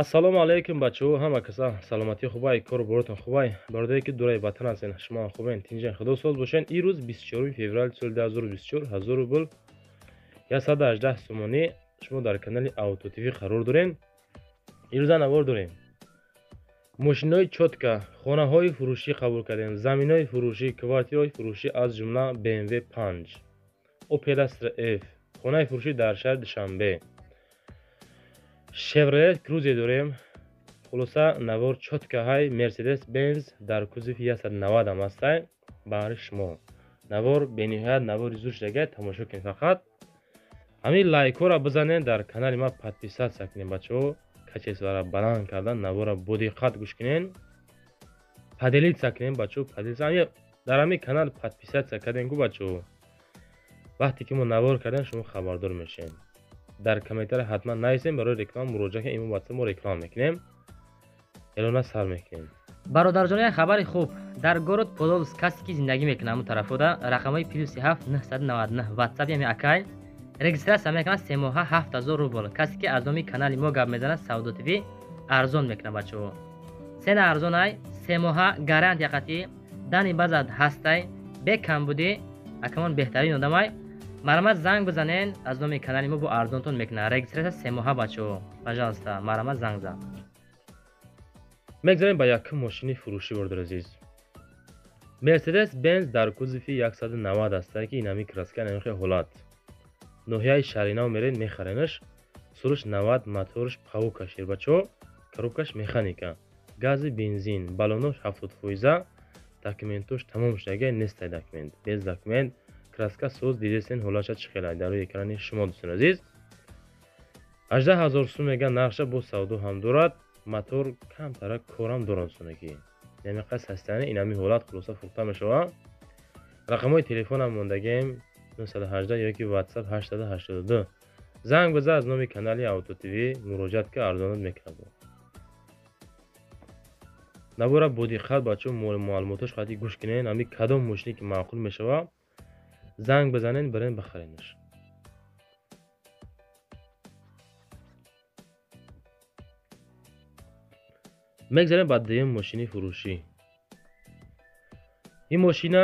Ассалому алайкум бачаҳо, ҳама каса саломатӣ хубай, кору боротон хубай. Бародаре ки дураи ватан ҳастен, шумо ҳам хубен, тинҷен, худо соз бошен. Ирӯз 24 феврал соли 2024, 1000 рубл 118 сомонӣ. Шумо дар канали Авто ТВ қарор дорем. Ирӯза навор дорем. Мошинои чётка, хонаҳои фурӯшӣ қабул кардем, заминои фурӯшӣ, квартираҳои фурӯшӣ аз ҷумла BMW 5, Opel Astra F, хонаи фурӯшӣ дар шаҳри Душанбе. Chevrolet Cruze дорем. Хулоса навор чётка ҳай, Mercedes Benz дар кузови 190 ҳам ҳастай баҳри шумо. Навор бениҳоят навори зур шудагай, тамошо кунед фақат. Ҳамин лайкҳоро бизанед, дар канали ма подписаться кунед бачаҳо. Качествора баланд кардан, навора бо диққат гӯш кунед. Поделиться кунед бачаҳо, поделиться. Дар ҳамин канал подписаться кардем ку бачаҳо. Вақте ки мо навор кардем, шумо хабардор мешавед. Дар комментария ҳатман нависем, барои реклама муроҷиат кунед, имо WhatsApp мо реклама мекунем. Элона сар мекунем. Бародарҷон, як хабари хуб. Дар город Подолск касе ки зиндагӣ мекунад ҳамун тарафода, рақамҳои +7 999 WhatsApp ями акай регистрация мекунад 3 моҳа 7000 рубл. Касе ки аз номи канали мо гап мезанад, Савдо ТВ, арзон мекунад бачаҳо. Сена арзонай, 3 моҳа гарантия қатъӣ, дани базад ҳастай, бе камбудӣ, акамон беҳтарин одамай. Марҳамат занг бизанен, аз номи канали мо бо арзонтон мекунад. Регистрация 3 моҳа бачаҳо. Пожалуйста, марҳамат занг зан. Мегзарем ба якум мошини фурӯшӣ, бародари азиз. Mercedes Benz дар кузови 190 ҳастай, ки инами краска, инами хел ҳолат. Ноҳияи Шаҳринав мерен, мехаренаш. Сураш 90, мотораш паука шир бачаҳо, коробкаш механика. Гази бензин, баллонош 70%, документош тамом шудагай, нестай документ. Без документ, краска соз, дидесен ҳолатша чӣ хелай дар рӯи экрани шумо дӯстони азиз. 18000 сум меган нархша, бо савдо ҳам дорад, мотор камтара корам дорад дӯстонаки. Яъне қас ҳастани инами ҳолат хулоса фурӯхта мешавад. Рақамҳои телефонам мондагем 918 ёки WhatsApp 882. Занг биза, аз номи канали Авто ТВ муроҷиат ки арзонат мекунад. Навора бо диққат бачаҳо маълумотош қатъи гӯш кунед, ҳами кадом мошине ки маъқул мешавад, занг бизанед, бирен бихаренаш. Мегзарем ба дуюм мошини фурӯшӣ. Ин мошина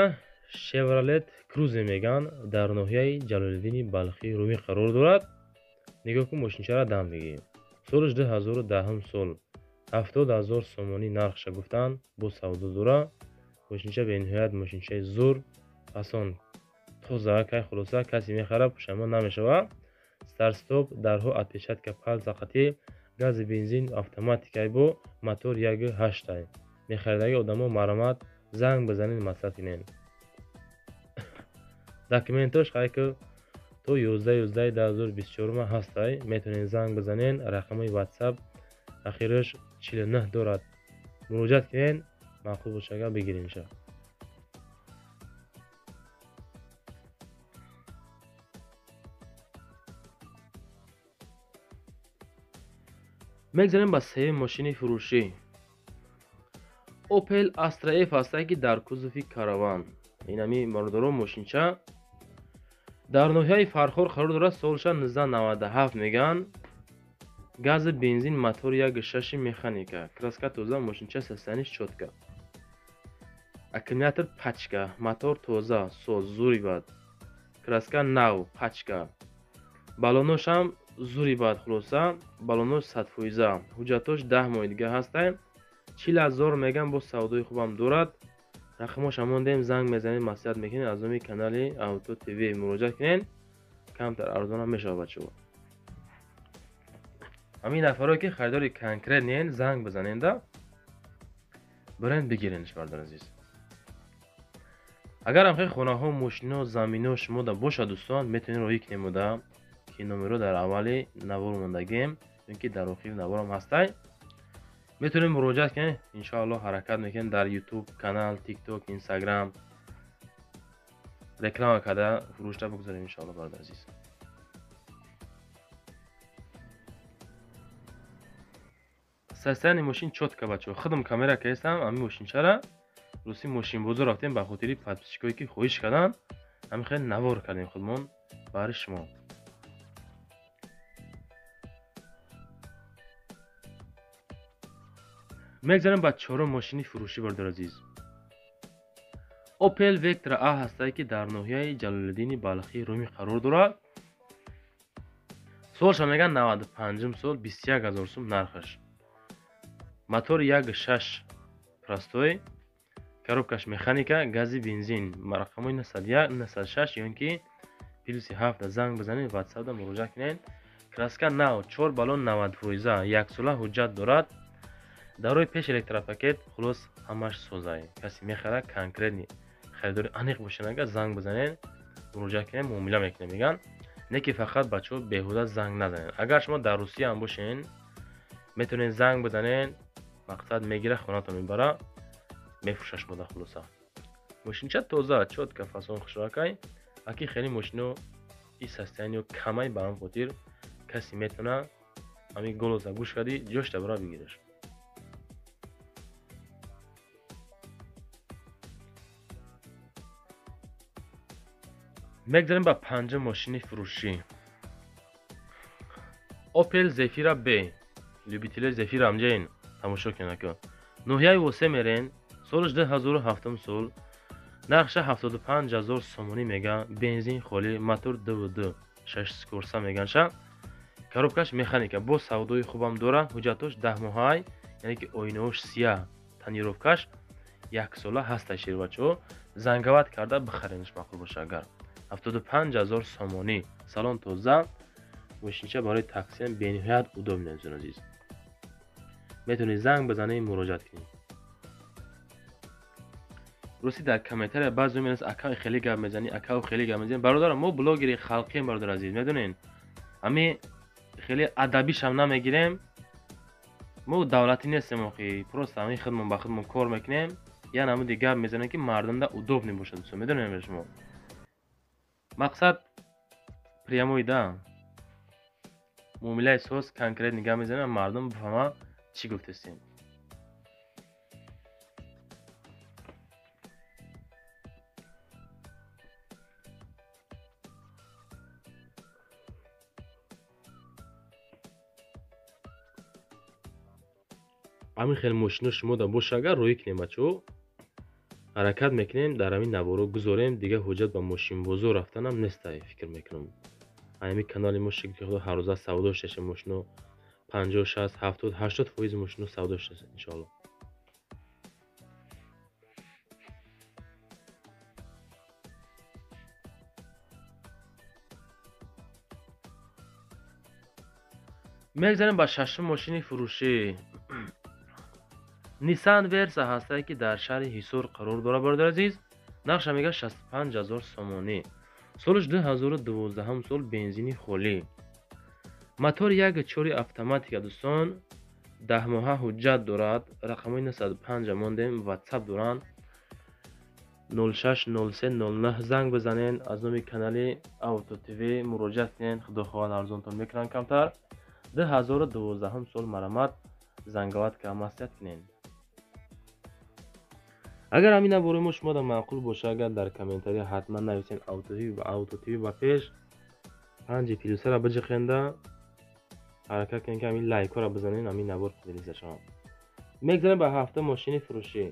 Chevrolet Cruze меган, дар ноҳияи Ҷалолиддини Балхӣ Румӣ қарор дорад. Нигоҳ кун, мошинчаро дам бигир. Солаш 2010 сол, 70000 сомонӣ нархша гуфтан, бо савдо дора. Мошинча бениҳоят мошинчаи зур, фасон, тоза, кай хулоса касе мехарад пушаймон намешавад. Старт-стоп, дарҳо отпечатка пальца қатъӣ, гази бензин автоматикай бо мотор 1.8. Мехаридаги одамо марҳамат занг бизанед, маслиҳат кунед. Документош хайки то 11.11.2024 ҳастай, метавонед занг бизанед, рақамҳои WhatsApp ахираш 49 дорад. Муроҷиат кунед, маъқул бошага бигиренша. Мегзарем ба сеюм мошини фурӯшӣ. Opel Astra F ҳастай, ки дар кузови караван. Инами бародаро мошинча дар ноҳияи Фархор қарор дорад, солша 1997 меган. Гази бензин, мотор 1.6 механика, краска тоза, мошинча состояниш чётка. Аккумулятор пачка, мотор тоза, соз, зури бад. Краска нав, пачка. Баллонош ҳам зури бад, хулоса, баллонош 100%. Ҳуҷҷатош 10 моҳи дига ҳастай. 40000 меган, бо савдои хубам дорад. Рақамош мондем, занг мезанед, маслиҳат мекунед, аз номи канали Авто ТВ муроҷиат кунед, камтар арзонам мешавад бачаҳо. Ҳамин нафарое ки харидори конкрет неен, занг бизаненда, бирен бигиренш, бародари азиз. Агар ҳам хел хонаҳо, мошино, замино шумо да бошад дӯстон, метавонед роҳӣ кунем ода, ки номеро дар аввали навор мондагем, чунки дар охири наворам ҳастай. Метавонед муроҷиат кунед, иншоаллоҳ ҳаракат мекунем дар YouTube канал, TikTok, Instagram реклама карда фурӯшта бигузорем иншоаллоҳ, бародари азиз. Состояние мошин чётко бачаҳо. Худам камера кардам, ҳамин мошинчара рӯси мошинбозор рафтем ба хотири подписчикое ки хоҳиш карданд, ҳамин хел навор кардем худмон барои шумо. Мегзарем ба чорум мошини фурӯшӣ, бародари азиз. Opel Vectra A ҳастае, ки дар ноҳияи Ҷалолиддини Балхӣ Румӣ қарор дорад. Солша меган 95 сол, 21 000 сум нархаш. Мотори 1.6 простой, коробкаш механика, гази бензин, рақамҳои 901, 906 ё ин ки плюси 7 занг бизанед, WhatsApp-да муроҷиат кунед. Краска нав, 4 баллон 90%, яксола ҳуҷҷат дорад. Дар рӯи пеш электропакет, хулос ҳамаш созай. Касе мехарад конкретни харидори аниқ бошад, агар занг бизанед, муроҷиат кунед, муомила мекунед, меган. Не ки фақат бачаҳо беҳуда занг назанед. Агар шумо дар Русия ҳам бошед, метавонед занг бизанед, мақсад мегира, хонатон мебара, мефурӯшад шумо дар хулоса. Мошинча тоза, чётка, фасон хушракай. Аки хеле мошино и состояниё камай, ба ҳам хотир касе метавона ҳамин голоса гӯш кардӣ, ҷошта бара бигираш. Мегзарем ба панҷум мошини фурӯшӣ. Opel Zafira B. Любители Zafira ҳамҷаин тамошо кунед ака. Ноҳияи Восе мерен, солаш 2007 сол, нархша 75 000 сомонӣ мега, бензин холӣ, мотор 2.2, 6 скорса меганша. Коробкаш механика, бо савдои хубам дора, ҳуҷҷатош 10 моҳай, яъне ки оинаош сияҳ, тонировкаш яксола ҳаста шербачаҳо. Зангават карда бихаренаш маъқул боша агар. 75 000 сомонӣ. Салон тоза, мошинча барои таксиам бениҳоят удобный, азизон азиз. Метавонед занг бизанед, муроҷиат кунед. Рости дар комментария баъзе менависанд, ака хеле гап мезанӣ, ака хеле гап мезанӣ. Бародарам, мо блогери халқием, бародар азиз, медонед? Ҳами хеле адабишам намегирем. Мо давлатӣ нестем охи, просто ҳамин худмон ба худмон кор мекунем. Я намуди гап мезанем, ки мардумда удобный бошад, дӯстон, медонед шумо. Мақсад прямой да. Муомилаи соз конкретный гап мезанем, мардум бифаҳма чӣ гуфтестем. Ҳамин хел мошино шумо да боша агар рӯй кунем бачаҳо, ҳаракат мекунем дар ҳамин наворо гузорем, дигар ҳуҷҷат ба мошинбозор рафтанам нестай, фикр мекунам. Ҳамин канали мо шукри Худо ҳар рӯза савдо шаша мошино 50, 60, 70, 80% мошино савдо шаша иншоалло. Мегзарем ба шашум мошини фурӯшӣ. Nissan Versa ҳастае, ки дар шаҳри Ҳисор қарор дорад, бародари азиз. Нархша мега 65 000 сомонӣ. Солаш 2012 сол, бензини холӣ. Мотор 1.4 автоматика, дӯстон, 10 моҳа ҳуҷҷат дорад. Рақамҳои 905 мондем, WhatsApp доранд. 06 03 09 занг бизанед, аз номи канали Auto TV муроҷиат кунед, худо хоҳад арзонтон мекунанд камтар. 2012 сол марамат, зангават ка маслиҳат кунед. Агар ҳамин навори мо шумо да маъқул боша, агар дар комментария ҳатман нависен Auto TV ба пеш, 5 плюсара биҷиқенда, ҳаракат кунед ки ҳамин лайкҳоро бизанед, ҳамин навор поделиса шавад. Мегзарем ба ҳафта мошини фурӯшӣ.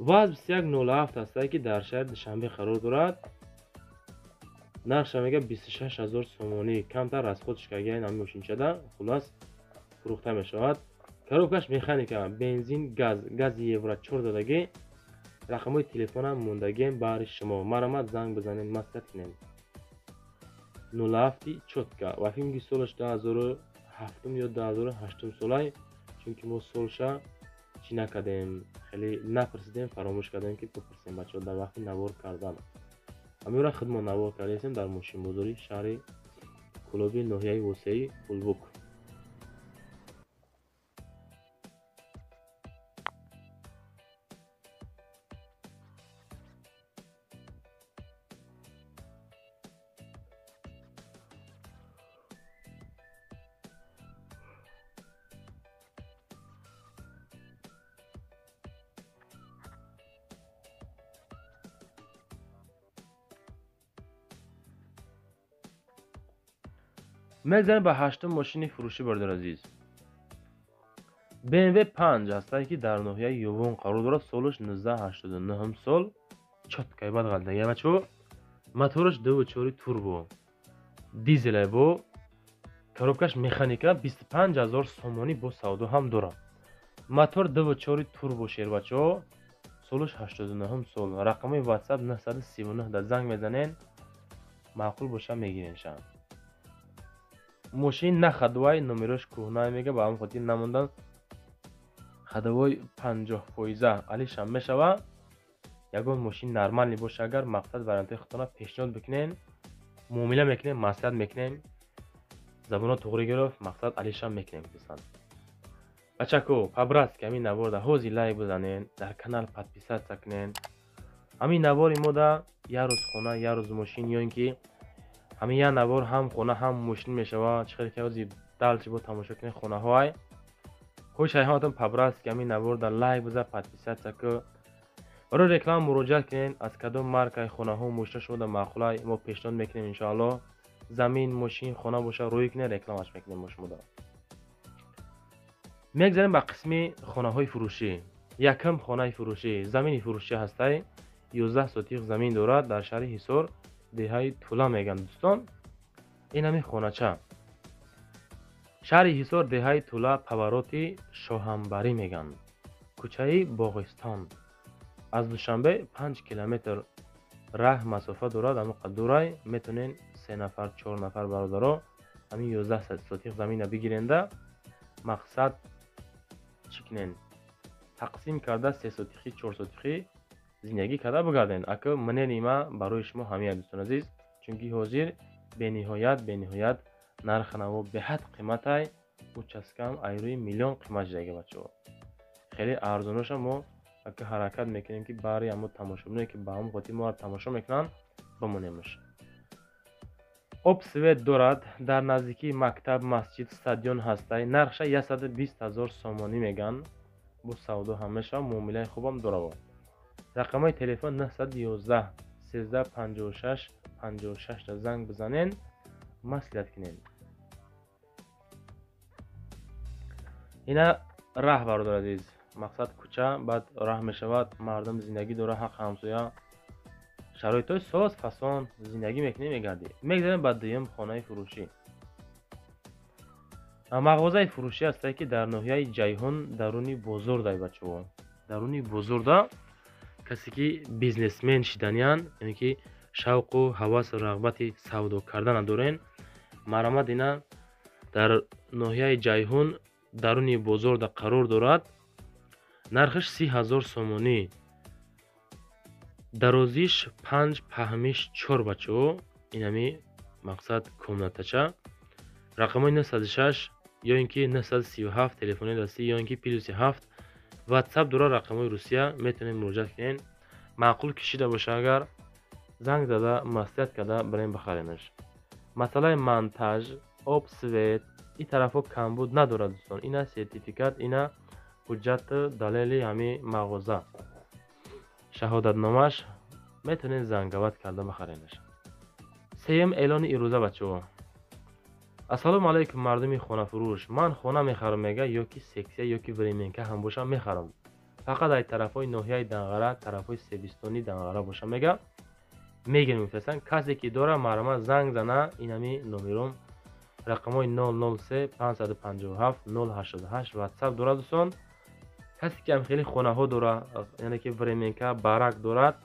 ВАЗ 2107 ҳастае, ки дар шаҳри Душанбе қарор дорад. Нархша мега 26 000 сомонӣ, камтар расходш карда ҳамин мошинчада, хулас фурӯхта мешавад. Коробкаш механика, бензин, газ, гази евро 4 додагӣ. Рақамҳои телефонам мондагием баҳри шумо. Марамат занг бизанед, маслиҳат кунед. 07 чётка. Ва фикр ки солаш 2007 ё 2008 солай, чунки мо солша чӣ накардем, хеле напурсидем, фаромӯш кардем ки бипурсем бачаҳо дар вақти навор кардан. Ҳаминро худмон навор кардаистем дар мошинбозори шаҳри Кӯлоби ноҳияи Восеи Хулбук. Мегзарем ба ҳаштум мошини фурӯшӣ, бародари азиз. BMW 5 ҳастае ки дар ноҳияи Ёвон қарор дорад, солаш 1989 сол, чёткай бад ғалдаги бачаҳо. Мотораш 2.4 турбо, дизелай бо коробкаш механика, 25 000 сомонӣ бо савдо ҳам дорад. Мотор 2.4 турбо шербачаҳо, солаш 89 сол. Рақами WhatsApp 939 да занг мезанен, маъқул боша мегиренша. Мошин на ходовой, номерош кӯҳна мега, ба ҳамон хотир намондан. Ходовой 50% алишам мешава. Ягон мошин нормальный боша, агар мақсад вариантҳои худтона пешниҳод бикунен, муомила мекунем, маслиҳат мекунем, забонро туғри гирифт, мақсад алишам мекунем дӯстон. Бачако, по-братски ҳамин наворда ҳозир лайк бизанен, дар канал подписаться кунен. Ҳамин навори мода як рӯз хона, як рӯз мошин, ё ин ки ҳамин як навор ҳам хона ҳам мошин мешава. Чӣ хеле ки ҳозир дальше бо тамошо кунед хонаҳоай. Хоҳиш ҳаматон по-братски ҳамин наворда лайк биза, подписаться ку. Барои реклама муроҷиат кунед, аз кадом маркаи хонаҳо мошина шумода маъқулай, мо пешниҳод мекунем иншоаллоҳ. Замин, мошин, хона боша рӯй кунед, рекламаш мекунем мо шумода. Мегзарем ба қисми хонаҳои фурӯшӣ. Якум хонаи фурӯшӣ, замини фурӯшӣ ҳастай, 11 сотиқ замин дорад дар шаҳри Ҳисор, деҳаи Тула мегӯянд дӯстон. Ин ҳамин хонача. Шаҳри Ҳисор, деҳаи Тула, повороти Шоҳамбарӣ мегӯянд, кӯчаи Боғистон. Аз Душанбе 5 километр раҳ масофа дорад, ҳамон қадурай метавонен 3 нафар, 4 нафар бародаро ҳамин 11 сотиқ замина бигиренда, мақсад чӣ кунен? Тақсим карда 3 сотиқӣ, 4 сотиқӣ зиндагӣ карда бигарден. Ака мнение ма барои шумо ҳамин дӯстон азиз, чунки ҳозир бениҳоят нархи наво беҳад қиматай, участкам айрӯи миллион қимат шудаги бачаҳо. Хеле арзоноша мо ака ҳаракат мекунем ки бари ҳамо тамошобиное ки ба ҳамон хотир моро тамошо мекунанд бимонемш. Об свет дорад, дар наздикии мактаб, масҷид, стадион ҳастай. Нархша 120 000 сомонӣ мегӯянд, бо савдо ҳам мешавад, муомилаи хубам дорад. Рақамҳои телефон 911 13 56 56 да занг бизанен, маслиҳат кунен. Ина раҳ бародар азиз, мақсад кӯча, баъд раҳ мешавад, мардум зиндагӣ дорад, ҳақ ҳамсоя, шароитҳои соз фасон зиндагӣ мекунем, мегардӣ. Мегзарем ба дуюм хонаи фурӯшӣ. Мағозаи фурӯшӣ ҳастае ки дар ноҳияи Ҷайҳун, даруни бозор дай бачаҳо. Даруни бозорда касе ки бизнесмен шиданиянд, яъне ки шавқу ҳавасу рағбати савдо кардана дорен, марамат ина дар ноҳияи Ҷайҳун даруни бозорда қарор дорад. Нархаш 30 000 сомонӣ, дарозиш 5, паҳмиш 4 бачаҳо. Ин ҳами мақсад комнатача. Рақамҳои 906 ё ин ки 937 телефони дастӣ ё ин ки плюси 7 WhatsApp дорад, рақамҳои Русия, метавонед муроҷиат кунед. Маъқул кишида боша агар занг зада маслиҳат карда барем бихаренаш. Масъалаи монтаж, об, свет ин тарафҳо камбуд надорад дӯстон. Ина сертификат, ина ҳуҷҷату далели ҳамин мағоза, шаҳодатномааш, метавонед зангават карда бихаренаш. Сеюм эълони ирӯза бачаҳо. Ассалому алайкум мардуми хонафурӯш, ман хона мехарам мега, ё ки сексия ё ки временка ҳам бошам мехарам, фақат ай тарафҳои ноҳияи Данғара, тарафҳои Себистони Данғара бошам мега мегирем гуфтасан. Касе ки дора марҳамат занг зана, ин ҳами номером рақамҳои 003 557 088 WhatsApp дорад дӯстон. Касе ки ҳам хеле хонаҳо дора, яъне ки временка, барак дорад,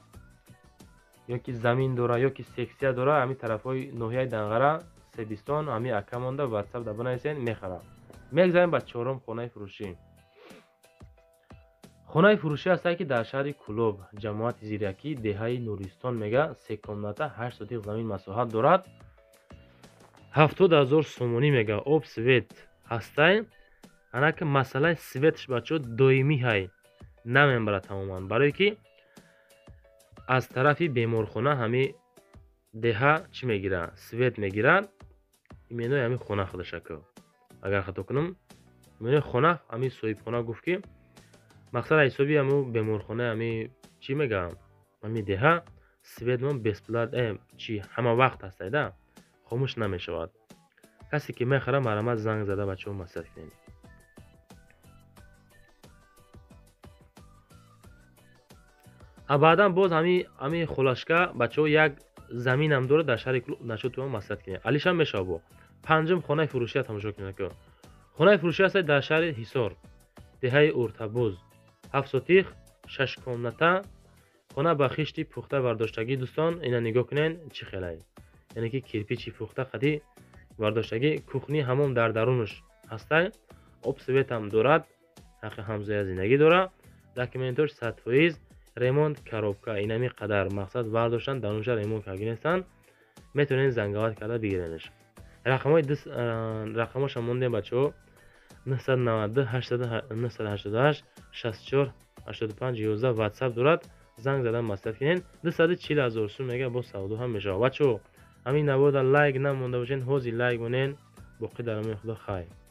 ё ки замин дора, ё ки сексия дора, ҳамин тарафҳои ноҳияи Данғара, Себистон, ҳамин ака монда WhatsApp да бинависен, мехарам. Мегзарем ба чорум хонаи фурӯшӣ. Хонаи фурӯшӣ ҳастае ки дар шаҳри Кӯлоб, ҷамоати Зиракӣ, деҳаи Нуристон мега, 3 комната, 8 сотиқ замин масоҳат дорад, 70 000 сомонӣ мега, об свет ҳастай. Анаки масъалаи светш бачаҳо доимӣ ҳай, намебарад тамоман, барое ки аз тарафи беморхона ҳами деҳа чӣ мегирад? Свет мегирад. Именои ҳамин хона худашако, агар хато кунам, именои хона ҳамин соҳибхона гуфт ки мақсад ҳисоби ҳамун беморхона ҳами чӣ мегӯям ҳамин деҳа светмон бесплат чи ҳама вақт ҳастай да, хомӯш намешавад. Касе ки мехарад марҳамат занг зада бачаҳо маслиҳат кунед. А баъдан боз ҳами хулашка, бачаҳо, як заминам дорад дар шаҳри Кӯлоб. Нашудтума маслиҳат кунед, алишам мешава. Бо панҷум хонаи фурӯшия тамошо кунед. Хонаи фурӯшӣ ҳастад дар шаҳри Ҳисор, деҳаи Уртабуз, 7 сотих, шаш комната, хона ба хишти пухта бардоштагӣ. Дӯстон, ина нигоҳ кунед, чӣ хелай, яъне ки кирпичи пухта қадӣ бардоштагӣ, кухни, ҳамом дар дарунаш ҳастай, об, светам дорад, ҳаққи ҳамзоя зиндагӣ дорад. Документош 100%, ремонт коробка. Инами қадар мақсад бардоштан, дарунша ремонт карда нестанд. Метавонед занговат карда бигиренаш. Рақамоша мондем, бачаҳо: 992 988 64 85 11. Ватсап дорад, занг задан маслиҳат кунед. 240 000 сум мега, бо савдо ҳам мешавад. Бачаҳо, ҳамин наворда лайк намонда бошед, ҳозир лайк монед. Боқӣ дар амони Худо, хайр.